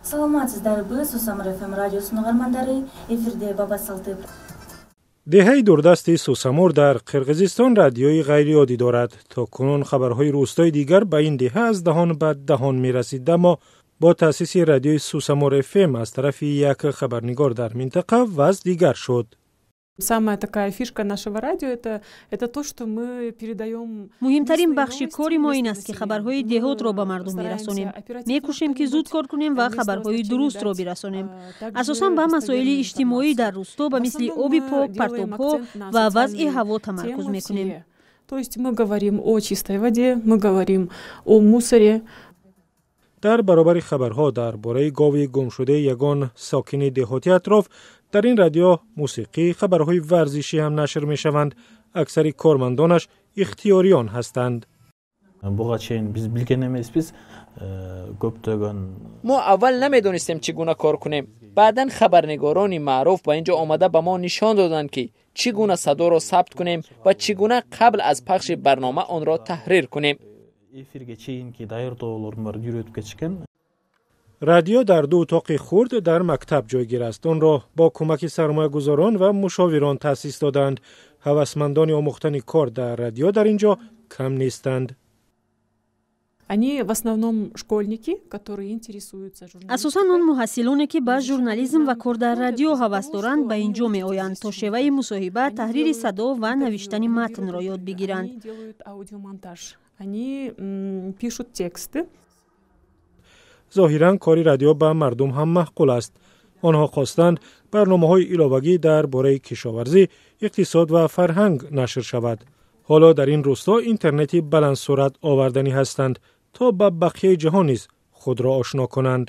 Саламатсыздарбы, Сусамыр ФМ радиосунун угармандары! Эфирде Баба Салты. Деҳаи дурдасти Сусамур дар Қирғизистон радиои ғайриоддӣ дорад. То кунун хабарҳои рӯстои дигар ба ин деҳа аз даҳон ба даҳон мерасид, аммо бо таъсиси радиои Сусамур ФМ аз тарафи як хабарнигор дар минтақа вазъ дигар шуд. Самая такая фишка нашего радио это то, что мы передаем. Муҳимтарин бахши кори мо ин аст, ки хабарҳои деҳотро ба мардум мерасонем. Мекӯшем, ки зуд кор кунем ва хабарҳои дурустро бирасонем. Асосан ба масоили иҷтимоӣ дар рӯсто, ба мисли оби пок, партобҳо ва вазъи ҳаво тамаркуз мекунем. То есть мы говорим о чистой воде, мы говорим о мусоре. Дар баробари хабарҳо дар бораи гови гумшудаи ягон сокини деҳоти атроф, дар ин радио мусиқӣ, хабарҳои варзишӣ ҳам нашр мешаванд. Аксари кормандонаш ихтиёриён ҳастанд. Буга чейин биз билген эмеспиз көптөгөн. Мо аввал намедонистем, чӣ гуна кор кунем. Баъдан хабарнигорони маъруф ба ин ҷо омада, ба мо нишон доданд, ки чӣ гуна садоро сабт кунем ва чӣ гуна қабл аз пахши барнома онро таҳрир кунем. Эфирге чейинки даярдоолордун баарын үйрөтүп кетишкен. Радио дар ду утоқи хурд дар мактаб ҷойгир аст. Онро бо кӯмаки сармоягузорон ва мушовирон таъсис доданд. Ҳавасмандони омӯхтани кор дар радио дар ин ҷо кам нестанд. Они в основном школьники, которые интересуются. Асосан он муҳассилоне, ки ба журнализм ва кор дар радио ҳавас доранд, ба ин ҷо меоянд, то шеваи мусоҳиба, таҳрири садо ва навиштани матнро ёд бигиранд. Они пишут тексты. Зоҳиран, кори радио ба мардум ҳам маъқул аст. Онҳо хостанд, барномаҳои иловагӣ дар бораи кишоварзӣ, иқтисод ва фарҳанг нашр шавад. Ҳоло дар ин рӯсто интернети баландсуръат оварданӣ ҳастанд, то ба бақияи ҷаҳон низ худро ошно кунанд.